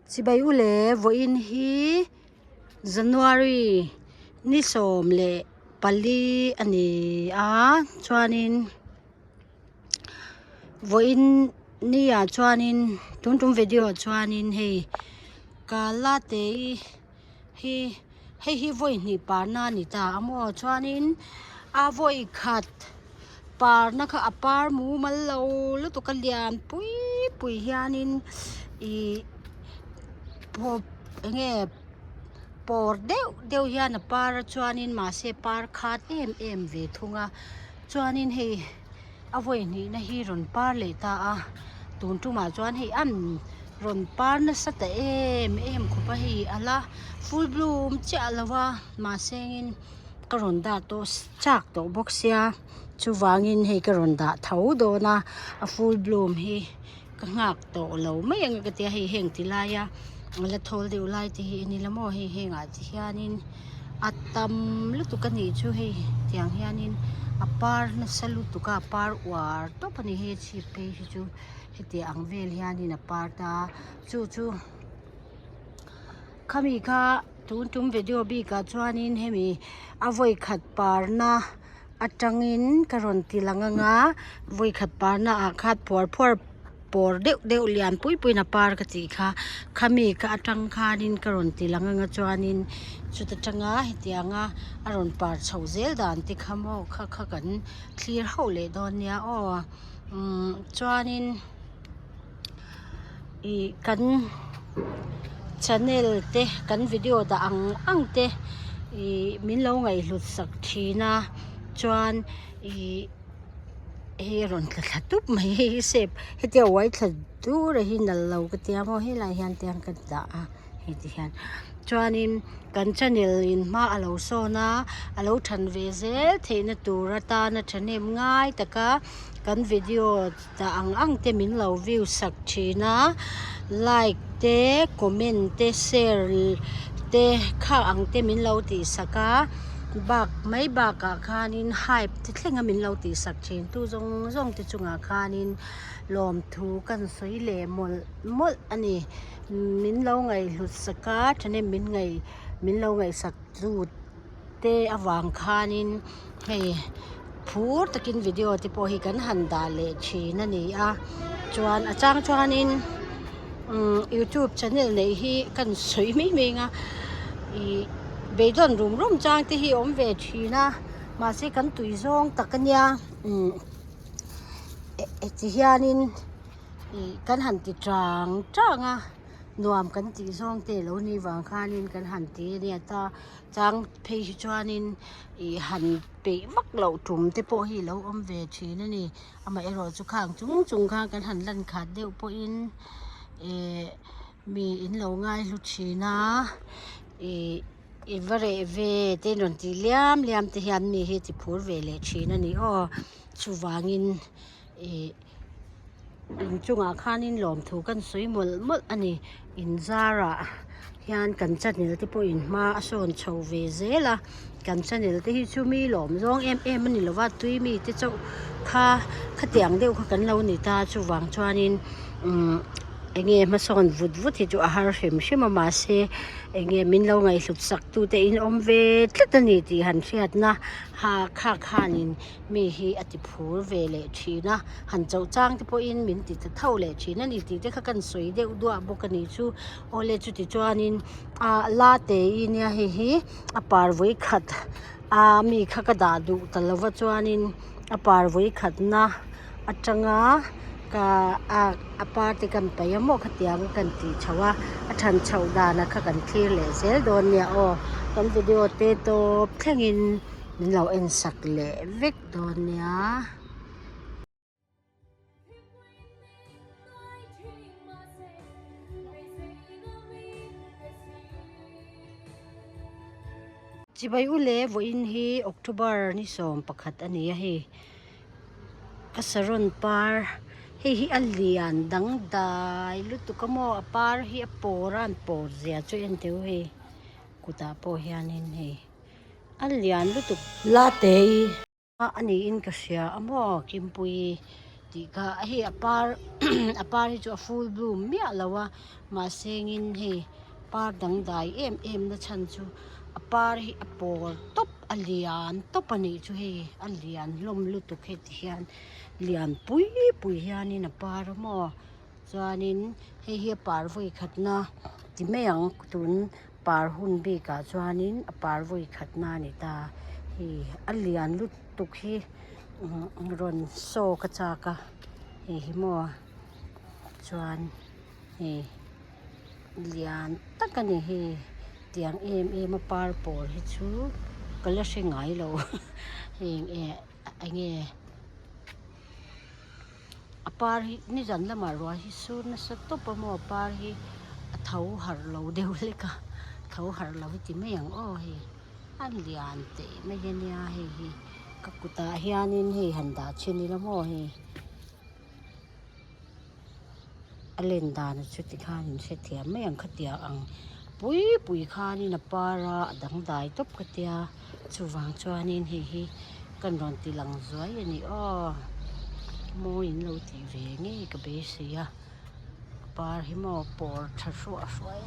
Chibai u le vawiin hi January ni 14 a ni a chuanin vawiin ni ah chuanin tun tum video ah chuanin hei kala te hi hei hi vawi hnih parna a ni ta a maw chuanin a vawi khat parna kha a par mumal lo lutuk a lian pui pui hianin ihh eng nge pawr deuh deuh hian a par a chuanin mahse par khat em em ve thung a chuanin hei a vawi hnihna hi rawn par leh ta a tun tumah chuan hei an rawn par nasa ta em em khawp a hei a la full bloom chiah lo a mahse in ka rawn dah tawh chak tawh bawk sia chuvangin hei ka rawn dah tho dawn a a full bloom hi ka nghak tawh lo mai ang ka tia hei heng ti laia a la thawl deuh lai te hi a ni la maw hei hengah te hianin a tam lutuk a nih chu hei tiang hianin a par nasa lutuk a a par uar tawp a ni hei a chhip phei hi chu heti ang vel hianin a par ta chu chu khami kha tun tum video bikah chuanin hemi a vawi khat parna atangin ka rawn ti lang anga vawi khat parna ah khan phuar phuar pawr deuh deuh lian pui pui in a par ka tih kha khami kha atang khanin ka rawn ti lang anga chuanin chuta tanga hetianga a rawn par chhoh zel dan te kha maw kha kha kan thlir hauh leh dawn nia aw umm chuanin ih kan channel te kan video dah ang ang te ih min lo ngaihhlut sak thin a chuan ih hei a rawn tla thla tup mai hei hi sep hetia uai thla dur a hi nalh lo ka tia maw helai hian te hian ka dah a hei ti hian chuanin kan channel in hma a lo sawn a a lo than ve zel theihna tur atana thahnem ngai taka kan video dah ang ang te min lo view sak thin a like te comment te share te kha ang te min lo tih sak a bak mai bakah khanin hype te thleng a min lo tih sak thin tu zawng zawng te chungah khanin lawmthu kan sawi leh mawlh mawlh a ni min lo ngaihhlut sak a thahnem min ngaih min lo ngaihsak tu te avang khanin hei phur takin video te pawh hi kan han dah leh thin a ni a chuan a chang chuanin umm youtube channel neih hi kan sawi mai mai ang a ih beidawn rum rum chang te hi a awm ve thin a mahse kan tui zawng tak a nia umm heti hianin ih kan han ti chang chang a nuam kan tih zawng te lo nih vang khanin kan han ti a nia ta chang phei hi chuanin ih han peih vak loh tum te pawh hi a lo awm ve thin a ni amaherawh chu khang chung chung khan kan han lan khat deuh pawhin eh mi in lo ngai hlu thin a ih i va reh ve te in rawn tih liam liam te hian mi hi ti phur ve leh thin a ni aw chuvangin ih. Inchungah khanin lawmthu kan sawi mawlh mawlh a ni inzarah hian kan channel te pawhin hma a sawn chho ve zel a kan channel te hi chu mi lawm zawng em em a ni lova tui mi te chauh kha khatiang deuh kha kan lo ni ta chuvang chuanin umm eng nge hmasawn vut vut hi chu a har hrim hrim a mahse eng nge min lo ngaihhlut sak tute in awm ve tlat a ni tih han hriatna ha kha khanin Mi hi a ti phur ve leh thin a, han chauh chang te pawhin min ti ta tho leh thin a ni tih te kha kan sawi deuh duah bawk a nih chu. Awle chuti chuanin ah la te i nia hei hi a par vawi khat a mi kha ka dah duh ta lo va chuanin a par vawi khatna atanga ka a a par te kan paih a maw khatiang a kan tih chhoh a, a than chhoh danah kha kan thlir leh zel dawn nia aw kan video te tawp thlengin. Min lo en sak leh vek dawn nia. Chibai u le vawiin hi October ni 11 a ni a hei ka saron par hei hi a lian dangdai lutuk a maw a par hi a pawr a an pawr zia chu en teh u hei kutah pawh hianin hei. A lian lutuk la te i. A niin ka hria a maw Kimpuii. tih kha hei a par a par hi chu a full bloom miah lo a mahsengin hei par dangdai em em na chhan chu a par hi a pawl tawp a lian tawp a nih chu hei a lian hlawm lutuk heti hian lian pui pui hianin a par a maw chuanin hei hi a par vawi khatna ti mai ang tun par hun bikah chuanin a par vawi khatna a ni ta hei a lian lutuk hi rawn saw ka chak a hei hi maw chuan hei lian tak a ni hei tiang em em a par pawl hi chu ka la hre ngai lo heng eh eng nge a par hi nizan lamah ruah hi sur nasa tawp a maw a par hi a tho harh lo deuh hlek a tho harh lo hi ti mai ang aw hei a lian teh mai a nia hei hi ka kutah hianin hei han dah chhin ila maw hei a len dan chu tikhan in hrethiam mai ang khatiang ang pui pui khanin a par a a dangdai tawp ka tia chuvang chuanin hei hi kan rawn ti lang zuai a ni aw mawi in lo tih ve ngei ka beisei a a par hi maw pawr tha hruah hruah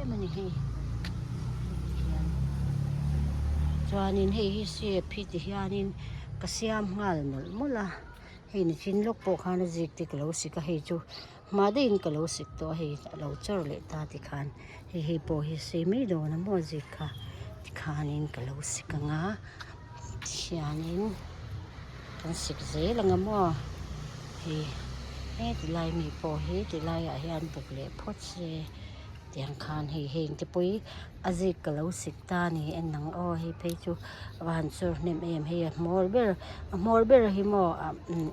em a ni hei tihian chuanin hei hi shape hi tihianin ka siam nghal mawlh mawlh a. Hei nichin lawk pawh khan a zik te ka lo sik a hei chu hma daihin ka lo sik tawh a hei a lo chawr leh ta tikhan hei hei pawh hi sei mai dawn a maw a zik kha tikhanin ka lo sik ang a tihianin kan sik zel ang a maw hei heti lai mi pawh hi ti laiah hian buk leh phawt se tiang khan hei heng te pawh hi a zik ka lo sik ta a ni en ang aw hei phei chu a va han chawr hnem em hei a hmawr ber a hmawr ber hi maw ah umm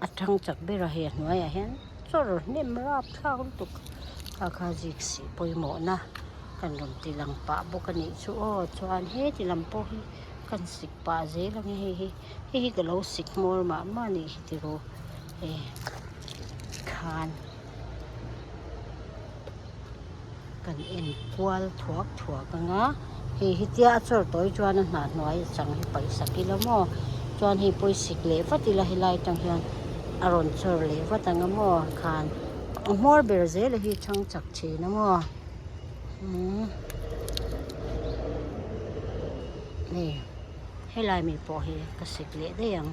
a thang chak ber a hei a hnuaiah hian chawr hnem rapthlak lutuk kha kha zik sih pawimawh na kan rawn ti lang pah bawk a nih chu aw chuan heti lam pawh hi kan sik pah zel ang e hei hi hei hi ka lo sik hmawr mah mah a nih hi tiraw hei khan. Kan en kual thuak thuak ang a, hei hi tia a chawr tawi chuan a hnah hnuai a chang hi paih sak ila maw chuan hei pawh i sik leh vat ila helai atang hian a rawn chawr leh vat ang a maw khan a hmawr ber zel a hi chhang chak thin a maw umm hei helai mi pawh hi ka sik leh daih ang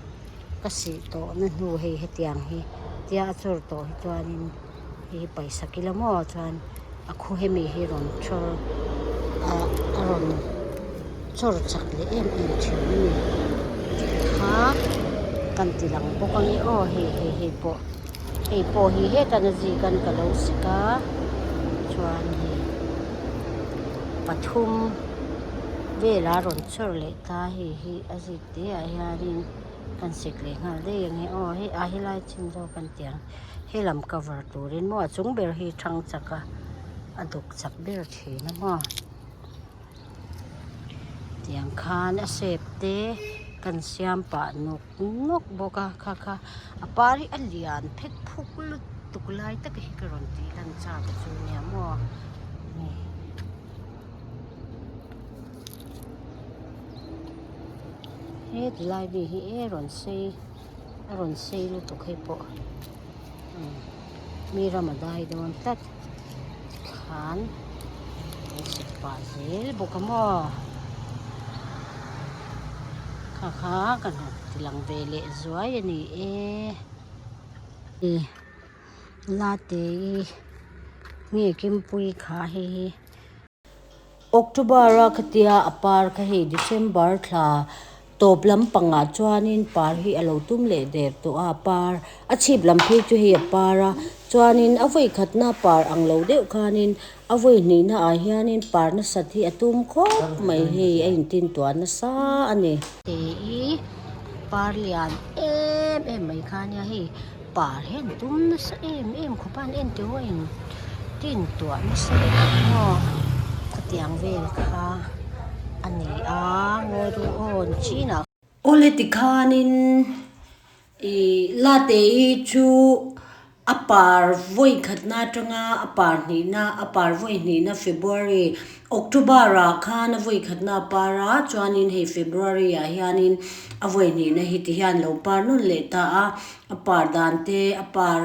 ka sih tawh na hnu hei hetiang hi tia a chawr tawh hi chuanin. Hei hi pawisa kilo maw chuan a khu hemi hi rawn chhawr ah a rawn chhawr chak leh em em thin a ni kha kan ti lang bawk a nge aw hei hei hei pawh hei pawh hi hetan a zik an ka lo sik a chuan hei pathum velah a rawn chhawr leh ta hei hi a zik te ah hianin kan sik leh nghal daih ang e aw hei a helai chin zawk an ti ang. He lam cover turin maw a chung ber hi thang chak a a duk chak ber thin a maw tiang khan a shape te kan siam pah nawk nawk bawk a kha kha a par hi a lian phet phuk lutuk lai tak hi ka rawn tih lan chak a chu nia maw he tilai mi hi e rawn sei. A rawn sei lutuk hei pawh mi ram a dai dawn tlat tikhan an sik pah zel bawk a maw kha kha ka han ti lang ve leh zuai a ni e late i nge kimpuii kha hei hi. October a khatia a par kha hei December thla tawp lampangah chuanin par hi a lo tum leh der tawh a a par a chhip lam phei chu hei a par a chuanin a vawi khatna par ang lo deuh khanin a vawi hnihna ah hianin par nasat hi a tum khawp mai hei a intintuah nasa a ni. Te i par lian em em mai kha nia hei Par hian tum nasa em em khawp a an en teuh a in tin tuah nasa lutuk maw khatiang vel kha a ni a ngawi ru aw ni chin ah. Awle tikhanin ih late i chu. A par vawi khatna atanga a par hnihna, a par vawi hnihna February, October ah khan a vawi khatna a par a, chuanin hei February ah hianin a vawi hnihna hi ti hian lo par nawn leh ta a, a par dan te, a par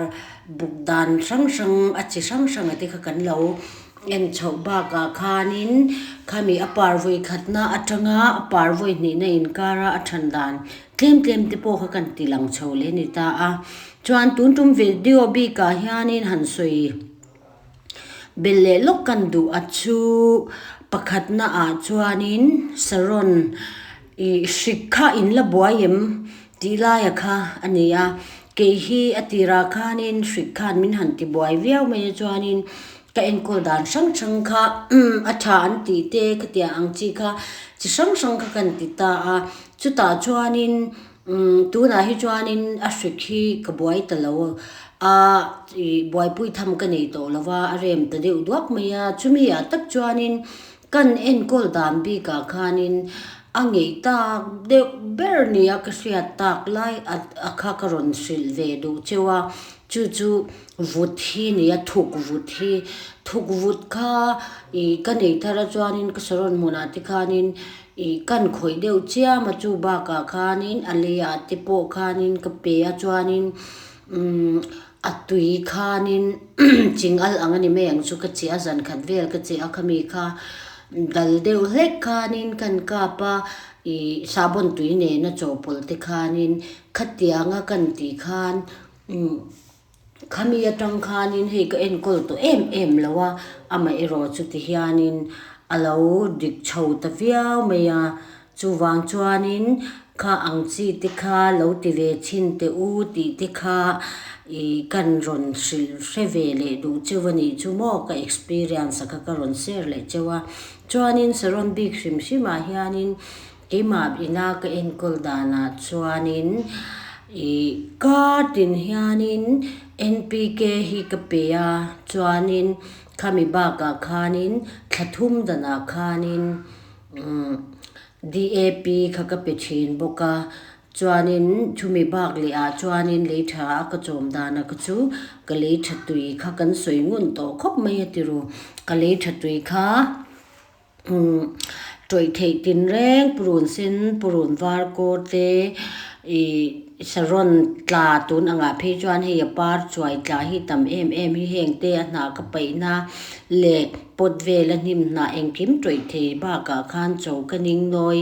buk dan hrang hrang, a chi hrang hrang a te kha kan lo en chhoh bakah khanin khami a par vawi khatna atanga a par vawi hnihna inkara a than dan tlem tlem te pawh kha kan ti lang chho leh a ni ta a. Chuan tun tum video bikah hianin han sawi belh leh lawk kan duh a chu pakhatna ah chuanin saron ih hrik kha in la buai em tih laia kha a ni a kei hi a tirah khanin hrik khan min han ti buai viau mai a chuanin ka enkawl dan hrang hrang kha a tha an tih te khatiang ang chi kha chi hrang hrang kha kan ti ta a chutah chuanin Umm tunah hi chuanin a hrik hi ka buai ta lo a, ih buaipui tham ka nei tawh lo va, a rem ta deuh duak mai a, chumi ah tak chuanin kan enkawl dan bikah khanin a ngeih tak deuh ber nia ka hriat tak lai a kha ka rawn hrilh ve duh cheu a, chu chu vut hi nia thuk vut hi, thuk vut kha ih ka nei thar a chuanin ka saron hmunah te khanin Ih kan khawih deuh chiam a chu bakah khanin a leiah te pawh khanin ka pe a chuanin umm a tui khanin ching al ang a ni mai ang chu ka cheh a zan khat vel ka cheh a khami kha dal deuh hlek khanin kan kap a ih sahbawn tui nena chawhpawlh te khanin khatianga kan tih khan umm. Khami atang khanin hei ka enkawl tawh em em lo a, amaherawh chu ti hianin a lo dik chho ta viau mai a, chuvang chuanin kha ang chi te kha lo ti ve chhin teh u tih te kha ih kan rawn hrilh hre ve leh duh cheu a nih chu maw ka experience a kha ka rawn share leh cheu a, chuanin saron bik hrim hrim ah hianin Keimah ina ka enkawl danah chuanin ih kar tin hianin N_P_K hi ka pe a, chuanin khami bakah khanin thla thum danah khanin umm D_A_P kha ka pe thin bawk a, chuanin chumi bak leh ah chuanin lei tha a ka chawm danah ka chu ka lei tha tui kha kan sawi ngun tawh khawp mai a ti ru, ka lei tha tui kha. Tawih theih tinreng purun sen purun var kawr te ih saron tla tun angah phei chuan hei a par chuai tla hi tam em em hi heng te a hnah ka paihna leh pot vela hnim hnah engkim tawih thei bakah khan chaw ka ning nawi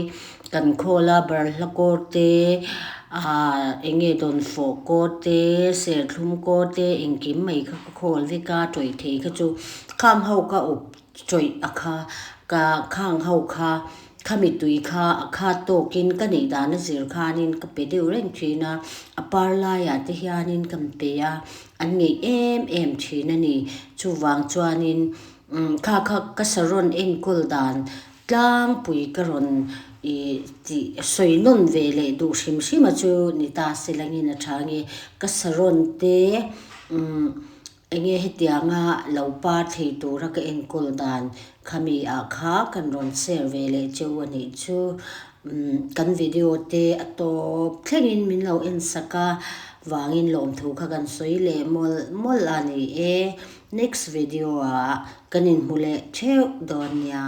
kan khawl a barhla kawr te ah eng nge dawnfawh kawr te serthlum kawr te engkim mai kha ka khawl vek a tawih thei kha chu khang ho ka up. Chawih a kha ka khang ho kha khami tui kha a khat tawkin ka neih dan a zir khanin ka pe deuh reng thin a, a par laiah te hianin kan pe a, an ngeih em em thin a ni. Chuvang chuanin kha kha ka saron enkawl dan tlangpui ka rawn ih tih sawi nawn ve leh duh hrim hrim a chu ni ta se langin a tha nge ka saron te umm. Enge hetianga lo par thei tura ka enkawl dan khami ah kha kan rawn share ve leh cheu a nih chu. Kan video te a tawp thlengin min lo en sak a vangin lawmthu kha kan sawi leh mawlh mawlh a ni e. Next video ah kan inhmu leh theuh dawn nia.